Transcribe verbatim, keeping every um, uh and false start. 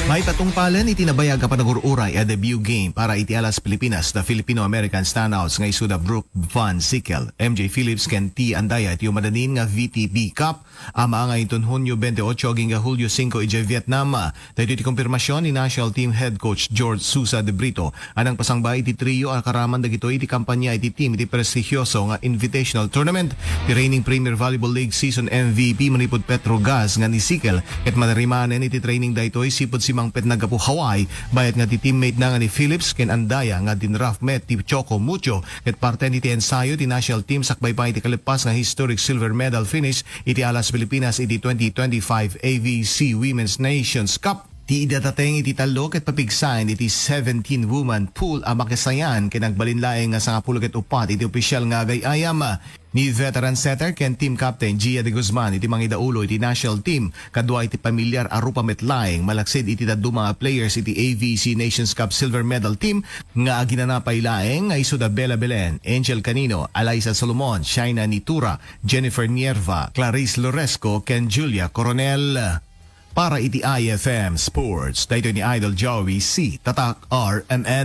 Maipatungpalen iti nabayag a panagur-uray a debut game para iti Alas Pilipinas, the Filipino-American standouts nga isuda Brooke Van Sickle, M J Phillips ken T Andaya iti umadanin nga V T B Cup a maangayon inton Hunyo twenty-eight agingga Hulyo singko idiay Vietnam. Daytoy ti konfirmasion ni National Team Head Coach George Sousa de Brito a nangpasangbaay iti trio a karaman dagitoy iti kampanya iti team iti prestigioso nga Invitational Tournament. Ti reigning Premier Volleyball League Season M V P manipud Petro Gas nga ni Sickle ket manarimanen iti training daytoy sipud simangpet naggapu Hawaii, bayat nga ti teammate na nga ni Phillips ken Andaya nga din rough met ti Choco Mucho ket parte iti ensayo ti national team sakbay pa iti kalepas nga historic silver medal finish iti Alas Pilipinas iti twenty twenty-five A V C Women's Nations Cup. Ti idadateng iti tallo ket papigsaen iti seventeen woman pool a makisayan ken agbalin laeng nga sangapulo ket upat iti opisyal nga agay-ayam. Ni veteran setter ken team captain Gia de Guzman iti mangidaulo iti national team kadua iti pamilyar a rupa met laeng malaksid iti dadduma a players iti A V C Nations Cup silver medal team nga aginana pay laeng nga isuda Bella Belen, Angel Canino, Alyssa Solomon, Shaina Nitura, Jennifer Nierva, Clarice Loresco, ken Julia Coronel. Para iti I F M Sports, daytoy ni Idol Joey C. Tatak R M N.